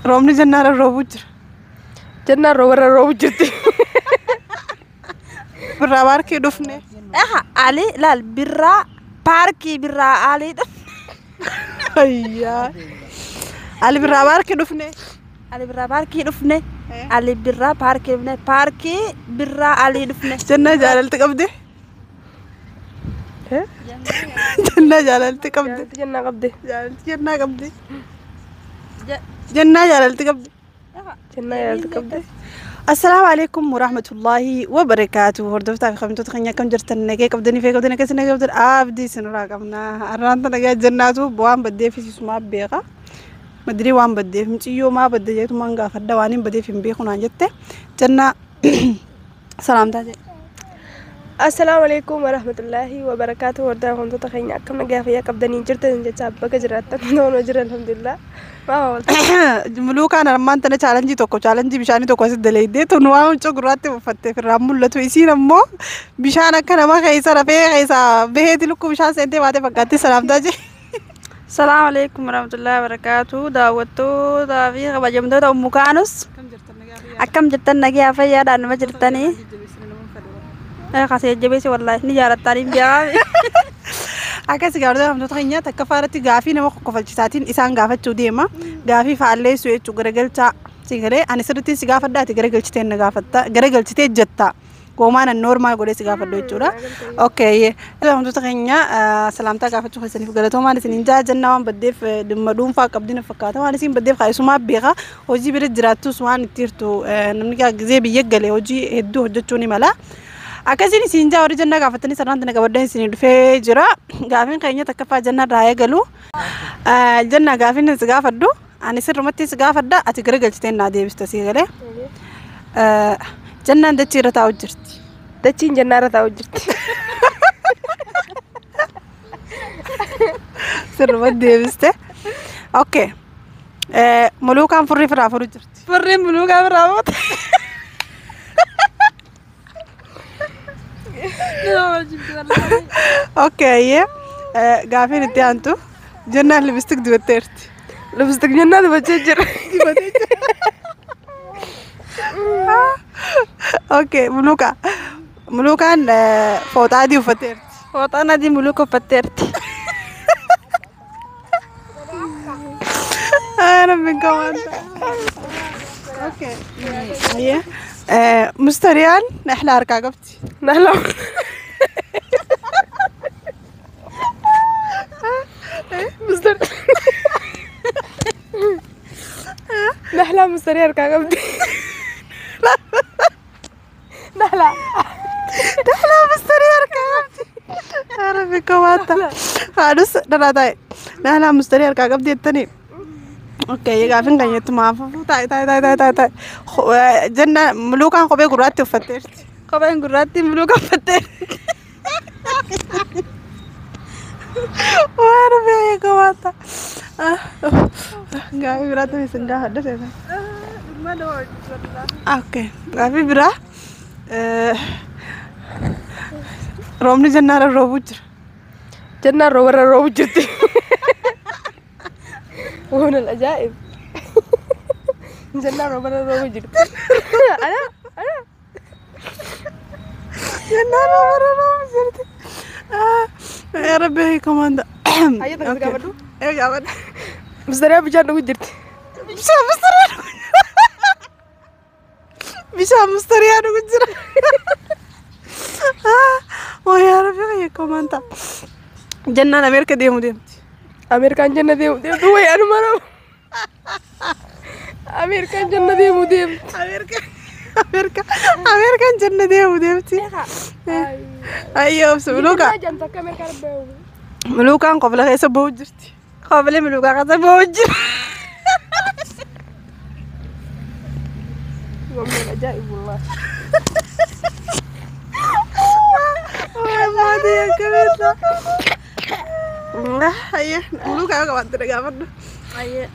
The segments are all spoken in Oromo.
Roobni jennaarra roobuu jira. Jennaan roobarra roobu jirti. Birraa paarkii dhufne. Aha, Ali laal birraa paarkii birraa Ali dhufne. Ayyaa. Ali birraa paarkii dhufne. Ali birraa paarkii dhufne. Ali birraa paarkii dhufne. Paarkii birraa Ali dhufne. Jennaa jaalalti qabde. Jennaa jaalalti qabde. Jaalalti jennaa qabde. Jaalalti jennaa qabde. Jennaa jaalalti qabde. Jennaa jaalalti qabde. Assalaamu alaikum warahmatullaahi wabarakaatu. Hordoftaa fi kabajamtoota keenya akkam jirtan nagee qabdanii fi qabdanii akkasii nagee qabdan abdii isinirraa qabna. Har'aan tana nagaa jennaatu waan baddeef isumaa beeka. Madirii waan baddeef muciyyoo maa badde jeetumaan gaafadha waan hin badeef hin beeku naan jette. Jennaa salaamtaa jedhe. Assalaamu alaikum warahmatullaahi wabarakaatu. Hordoftoota keenya akkam nagaa fayyaa qabdanii jirtan jecha bakka jiraattan noonoo jira alhamdulillah. Maama walta. Muluukaan armaan tana chaalenjii tokko chaalenjii bishaanii tokko asitti dalaydee tun waan huccuu gurraatti uffattee firraan mul'atu isiin ammoo bishaan akka nama keessa rafee keessa baheeti lukkuu bishaan seentee baatee fakkaatti salaamtaa jee. Salaamu alaikum warahmatullahi wabarakatuh. Daawwattootaa fi kabajamtoota Ummu Kaanus. Akkam jirtan nagaa fayyaadhaan numa jirtanii. Kasee jabeessi wallaahi ni jaalattanii beekaa. Akkas gaafata hamtoota keenya takka faaratti gaafii nama kokkofalchisaatiin isaan gaafachuu deema. Gaafii faalleessuu jechuun garagalchaa si galee ani sirriitti si gaafadha ati garagalchitee na gaafatta garagalchitee jetta. Goomaan an normaal godhee si gaafadhu jechuudha. Okay. Hamtoota keenya salaamtaa gaafachuu keessaniif galatoomaan isin hin jaajannaa waan baddeef dhimma dhuunfaa qabdin fakkaata waan isin baddeef kaayisumaa beeka hojii bira jiraattus waan itti hirtu namni gizee biyya galee hojii hedduu hojjechuu ni mala. Akkasiin isin jaa warri jennaa gaafatanii sararaan tana qabaddan isin dhufee jira. Gaafiin keenya takkaffaa jennaa irraa eegalu. Jennaa gaafiin si gaafadhu. Ani sirrumatti si gaafadha ati garagalchitee naa deebista si galee. Jennaan dachii irra taa'u jirti. Dachiin jennaa irra taa'u jirti. Sirrumatti deebiste. Okay. Muluukaan furrii firaa furu jirti. Furriin muluukaa biraa boote. Okay. Gaafiin itti aantu jennaan lipstick dibatteerti. Lipstick jennaa dibachee jira. Okay, muluukaa. Muluukaan fooxaa adii uffatteerti. Fooxaan adii muluuka uffatteerti. Rabbiin kawaanta. Okay. Mustariyaan naxla harkaa qabdi. Naxla. Mustar. Naxla mustarii harkaa qabdi. Naxla. Naxla mustarii harkaa qabdi. Rabbiin kawaanta. Haadhus dhalaa taa'e. Naxla mustarii harkaa qabdi jettanii. Okay, gaafin kan jettu maafuu taa'e taa'e taa'e taa'e taa'e. Jenna muluukaan kophee gurraatti uffatteerti. Kopheen gurraatti muluuka uffatteerti. Waan biyya qabaata. Gaafii biraatti isin gaafadha seeta. Okay, gaafii biraa roobni jennaarra roobuu jira. Jennaan roobarra roobu jirti. Waan ajaa'ib. Jennaan roobarra roobu jirti. Ana ana. Jennaan roobarra roobu jirti. Yaa Rabbi komanda. Hayya takka gaafadhu. Ee gaafadhu. Mustariyaa bishaan dhugu jirti. Bishaan mustariyaa dhugu. Bishaan mustariyaa dhugu jira. Oo yaa Rabbi komanda. Jennaan Ameerika deemu deemti. Ameerikaan janna deemu deemtu wayi anuma roobu. Ameerikaan janna deemu deemti. Ameerikaan janna deemu deemti. Ayyoo obsa muluukaa. Muluukaan qofla keessa ba'u jirti. Qofli muluukaa keessa ba'u jira. Waan ajaa'ib wallah. Maatii akkamitti. Ayyee muluukaa yoo qabaatte gaafadhu. Ayyee.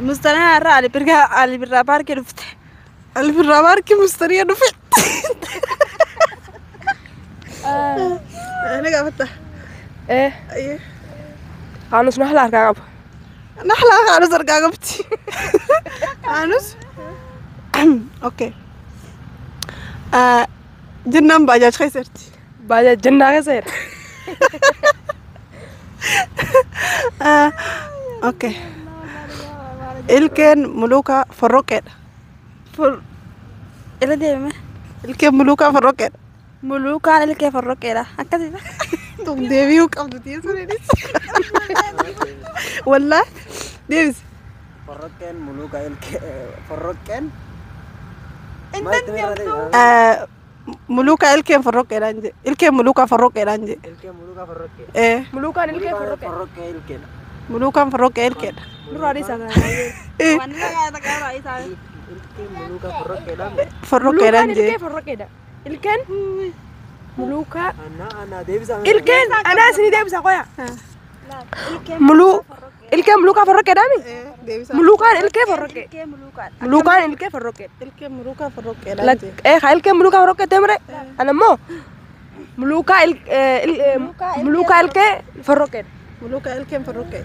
Mustariyaa irraa Ali birraa Ali birraa paarkii dhufte. Ali birraa paarkii mustariyaa dhufe. Ana gaafatta. Ayyee. Kaanus naxla harkaa qaba. Nahlaa kaanus harkaa qabdi. Kaanus. Okay. Jennaan baajaaj keessa jirti. Baajaaj jennaa keessa jira. Okay. Ilkeen muluukaa forroqeedha. Irra deebime. Ilkeen muluukaa forroqeedha. Muluukaan ilkee forroqeedha. Akkasiidha. Tun deebi'uu qabdu tiisuunis. Wallaahi deebisi. Forroqqeen muluuka ilkee forroqqeen. Muluukaa ilkeen forroqeedhaan jedhe. Ilkeen muluukaa forroqeedhaan jedhe. Ilkeen muluuka forroqqee. Muluukaan ilkee forroqqee. Forroqqee ilkeedha. Muluukaan forroqee ilkeedha. Nurraa dhiisaa kana. Waan inni qaama isaa. Ilkeen muluuka forroqqeedhaan. Forroqeedhaan Muluukaan ilkee jedhe. forroqqeedha. Ilkeen muluukaa Anna anna deebisaa. ilkeen anaa isinii deebisa qoya. Muluu ilkeen muluukaa forroqqeedhaami? Muluukaan ilkee forroqqee. Ilkee muluukaan. Muluukaan ilkee forroqqee. Ilkeen muluukaa forroqeedhaan jedhe. Haa ilkeen muluukaa forroqqee deemre. Ana immoo muluukaa muluukaa ilkee forroqqeedha. Muluukaa ilkeen forroqee.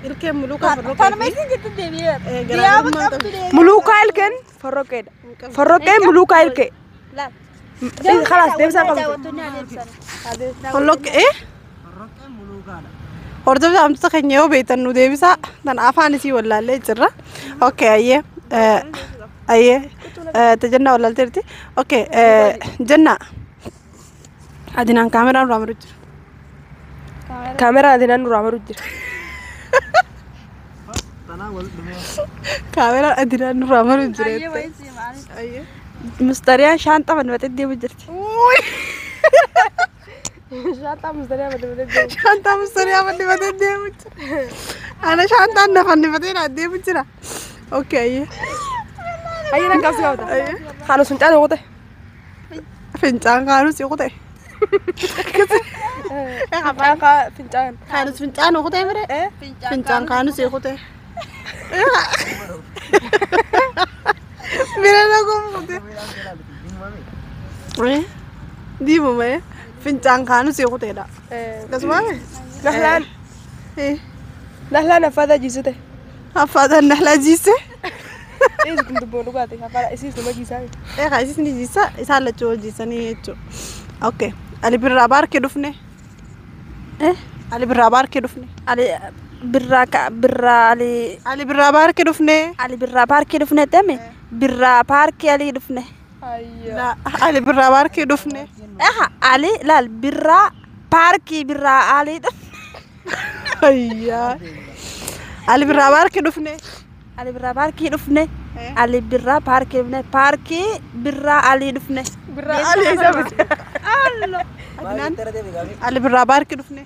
Ilkeen muluukaa forroqee. Kanuma isin jettu deebi'ee. Garaagarummaa qabdi. Muluukaa ilkeen forroqqeedha. Forroqqeen muluukaa ilkee. Laal. Khalaas deebisaa qabdu. Daawwattoonni haa deebisan. Forroqee. Forroqqeen muluukaadha. Hordoftoota amtoota keenya yoo beektan nu deebisaa. Tan afaan isii wallaallee jirra. Okay ayyee. Ayyee. Tajannaa wallaalteerti. Okay jennaa. Adinaan kaameraan duraa maru jira. Kaameraan adinaan duraa maru jira. Tanaa wal dhumee. Kaameraan adinaan duraa maru jira. Ayyee. Mustariyaan shaanxaa fannifatee deemu jirti. Shaanxaa mustariyaa fannifatee deemu. Shaanxaa mustariyaa fannifatee deemu jira. Ana shaanxaan na fannifatee na deemu jira. Okay ayyee. Ayyee nan qabsi qabda. Kaanus fincaan yoo ta'e. Fincaan kaanus yoo ta'e. Fincaan fincaan. Kaanus fincaan yoo ta'e mire. Fincaan kaanus yoo ta'e. Mira na kumpute. Diimuma fincaan kaanus yoo ta'edha. Akkasuma. Nahlaan nahlaan affaata jiisute. Affaata nahlaa jiise. Dhiisi kun dubboon dhugaati. Affaata isiis nama jiisaa. Egaa isiis ni jiisa isaan lachuu wal jiisanii jechuudha. Okay. Ali birraa baarkee dhufne. Ali birraa baarkee dhufne. Ali birraa birraa ali. Ali birraa baarkee dhufne. Ali birraa paarkii dhufne deeme. Birraa paarkii alii dhufne. Ali birraa baarkee dhufne. Aha ali laal birraa paarkii birraa alii dhufne. Ayyaa. Ali birraa baarkee dhufne. Ali birraa paarkii dhufne. Ali birraa paarkii dhufne. Paarkii birraa alii dhufne. Birraa alii isa bite. Ali birraa baarkii dhufne.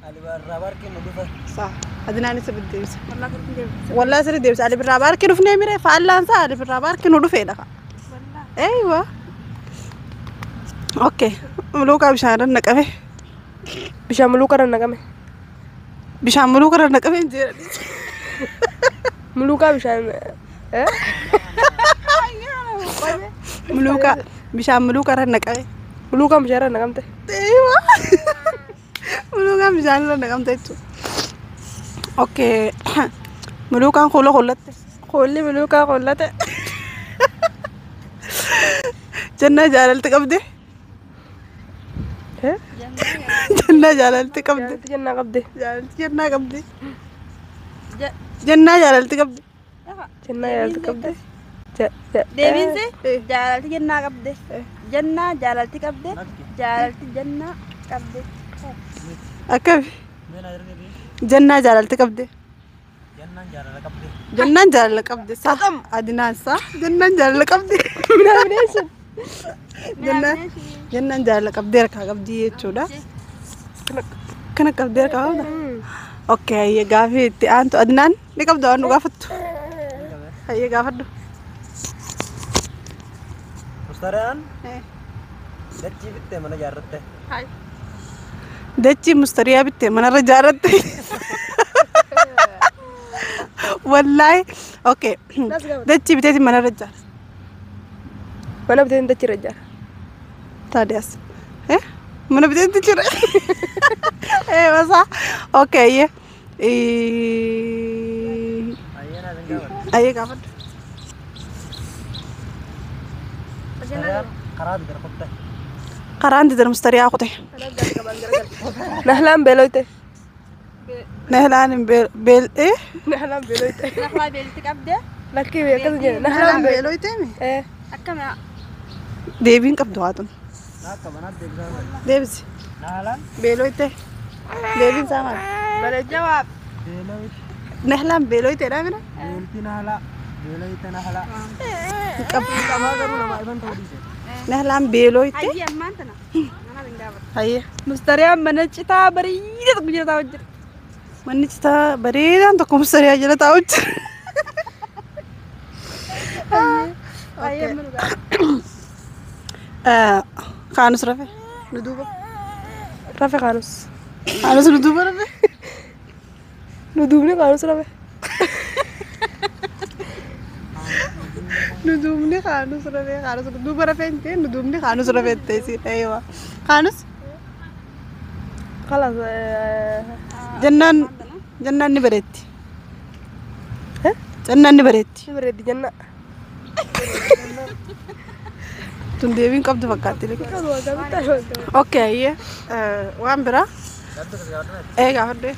Ali birraa baarkii nu dhufe. Saa adinaan isa deebisa. Wallaa sirri deebisa. Ali birraa baarkii dhufne mire faallaan isaa ali birraa baarkii nu dhufeedha. Eeywa. Okay. Muluukaa bishaan irra naqame. Bishaan muluukaa irra naqame. Bishaan muluukaa irra naqame hin jedhan. Muluukaa bishaan. Muluukaa bishaan muluukaa irra naqame. Muluukaan bishaan irra naqamte. Eeywa. Muluukaan bishaan irra naqamte jechuudha. Okay. Muluukaan kuula kuullatte. Kuulli muluukaa kuullate. Jannaa jaalalti qabde. Jannaa jaalalti qabde. Jaalalti jannaa qabde. Jaalalti jannaa qabde. Jannaa jaalalti qabde. Jannaa jaalalti qabde. Deebiinsi jaalalti jannaa qabde. Jannaa jaalalti qabde. Jaalalti jannaa qabde. Akkami? Jannaa jaalalti qabde. Jannaan jaalala qabde. Jannaan jaalala qabde. Sa adinaan sa jannaan jaalala qabde. Jannaan jaalala qabdee harkaa qabdi jechuudha. Kana qabdee harkaa qabda. Okay hayyee gaafii itti aantu adinaan ni qabda waan nu gaafattu. Hayyee gaafadhu. Mustariyaan dachii bittee mana ijaarratte. Dachii mustariyaa bittee manarra ijaarratte. Wallaahi okay dachii biteetiin manarra ijaara. Mana biteetiin dachii irra ijaara. Taadiyaas. Mana biteetiin dachii irra. Masaa okay. Ayyee gaafadhu. Mustariyaan karaa didar kutte. Karaan didar mustariyaa kute. Nahlaan beeloyte. Nahlaan hin beel beel eh? Nahlaan beeloyte. Nahlaa beelti qabdee. Lakkii akkas jedhe. Nahlaan Nahlaan beeloyte. beeloyte mi? Eh. Akkam Deebiin qabdu haa tun. Naa akka manaatti deebisaa. Deebisi. Nahlaan Beeloyte. Deebiin isaa maali? Jawaab. beeloyte. Nahlaan beeloyteedha mira? Beelti nahlaa. Beeloyte nahlaa. Qabdu. Qabaa garuu nama ifan ta'uu dhiise. Nahlaan beeloyte. Hayyee ammaan tana. Anaaf hin gaafadhu. Hayyee. Mustariyaan mana citaa bareedaa tokko jala taa'u jira. Manni citaa bareedaan tokko mustariyaa jala taa'u jira. Hayyee amma nu gaafadhu. Kaanus rafe. Nu duuba. Rafe kaanus. Kaanus nu duuba rafe. Nu duubni kaanus rafe. Nu duubni kaanus rafe. Kaanus nu duuba rafe hin ta'e nu duubni kaanus rafe hin ta'e siin. Eeyyama. Kaanus Khalas. jennaan jennaan ni bareetti. Jennaan ni bareetti. Ni bareeddi jenna. Tun deebiin qabdu fakkaatti. Okay, ayyee. Waan biraa? Ee gaafadhu.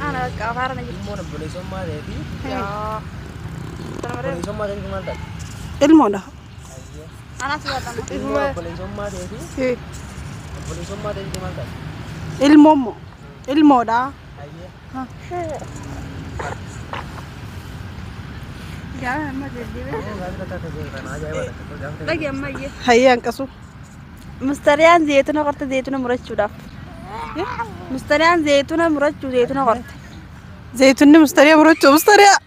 Ana bakka afaara na jirti. Ilmoon obboleessummaa ta'eefi Yaa. obboleessummaa ta'eefi maal taate? Ilmoodha. Anaas gaafadhu. Ilmoon obboleessummaa ta'eefi obboleessummaa ta'eefi maal taate? Ilmoo immoo. Ilmoodha. Hayyee. Gaafa amma deddeebi'e. Gaafii takka akka ta'e kana ajaa'iba takka gaafii Dhagi amma iyyee. Hayyee hanqasu. Mustariyaan zayituna qorte zayituna murachuudhaaf. Mustariyaan zayituna murachuu zayituna qorte. Zayituunni mustariyaa murachuu mustariyaa.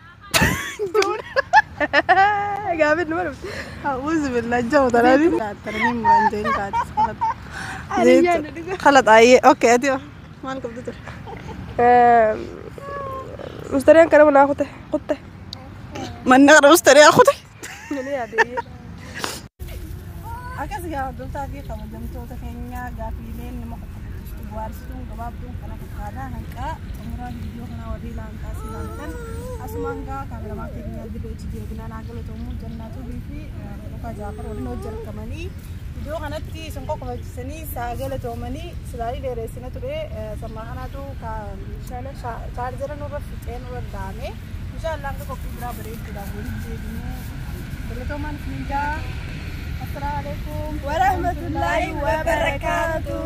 Gaafii nama dhufte. Auzu billah jahu tanani. Tanani muran jeen kaati. Khalat ayyee. Okay ati maal qabdu ture? Mustariyaan kana manaa kute. Kutte. Manni qara mustariyaa kute. Ni yaade. Akkas gaafaddoota fi kabajamtoota keenya gaafiileen nama qoqqofachiistu bu'aarsituun gabaabduun kana fakkaata hanqaa xumuraa viidiyoo kanaa warri laanqaa si ilaaltan asumaan gaa kaameramaa keenya dirree hojii deebinaan haa galatoomuu jannaatuu fi Lukaa Jaafar waliin hojii argamanii viidiyoo kanatti isin qoqqofachiisanii saa galatoomanii silaalii dheereessina ture sammaa kanaatu chaarjera nurra fixee nurra daame inshaallah hanga qophii biraa bareeduudhaaf waliin deebinuu galatoomaan isin jaa. السلام عليكم ورحمة الله وبركاته.